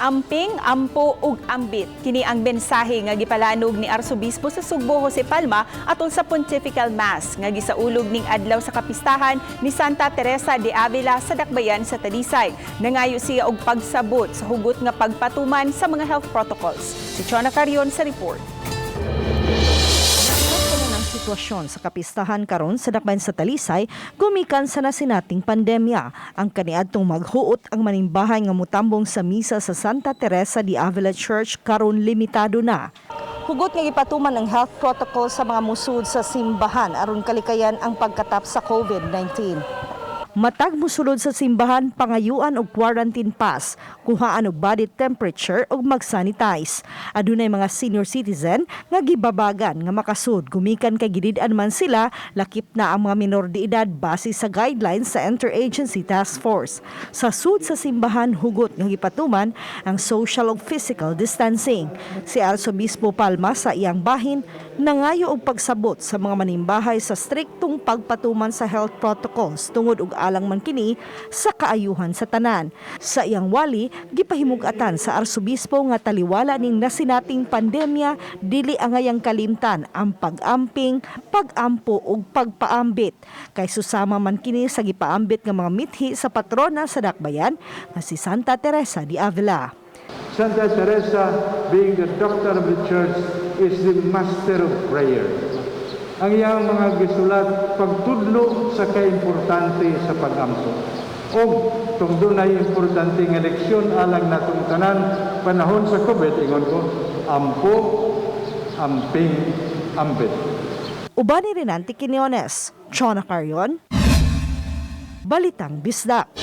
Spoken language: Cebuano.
Amping, ampo ug ambit. Kini ang mensahe nga gipalanog ni Arsobispo sa Sugbo Jose Palma atol sa Pontifical Mass nga gisaulog ning adlaw sa kapistahan ni Santa Teresa de Avila sa Dakbayan sa Talisay. Nangayo siya og pagsabot sa hugot nga pagpatuman sa mga health protocols. Si Chona Carion sa report. Ang sitwasyon sa kapistahan karon sa Dakbayan sa Talisay gumikan sa nasinating pandemya. Ang kaniadtong maghuot ang manimbahay nga mutambong sa misa sa Santa Teresa de Avila Church karon limitado na. Hugot nga gipatuman ang health protocol sa mga musud sa simbahan aron kalikayan ang pagkatap sa COVID-19. Matag musulod sa simbahan, pangayuan og quarantine pass, kuhaan og body temperature ug mag-sanitize. Adunay mga senior citizen nga gibabagan nga makasud gumikan kay gidid-an man sila, lakip na ang mga minor de edad base sa guidelines sa Interagency Task Force. Sa sud sa simbahan, hugot nga gipatuman ang social ug physical distancing. Si Arsobispo Palma, sa iyang bahin, nangayo og pagsabot sa mga manimbahay sa striktong pagpatuman sa health protocols tungod og alang man kini sa kaayuhan sa tanan. Sa iyang wali, gipahimug-atan sa arsobispo nga taliwala ning nasinating pandemya, dili angayang kalimtan ang pag-amping, pag-ampo ug pagpaambit. Kay susama man kini sa gipaambit nga mga mithi sa patrona sa Dakbayan nga si Santa Teresa de Avila. Santa Teresa, being the doctor of the Church, is the master of prayer. Ang iyang mga gisulat, pagtudlo sa kaimportante sa pag-ampo. Og tungod dunay importante nga leksyon alang natong tanan panahon sa COVID, ingon ko, ampo, amping, ambit. Uban ni Renante Quinones, Chona Carion, Balitang Bisdak.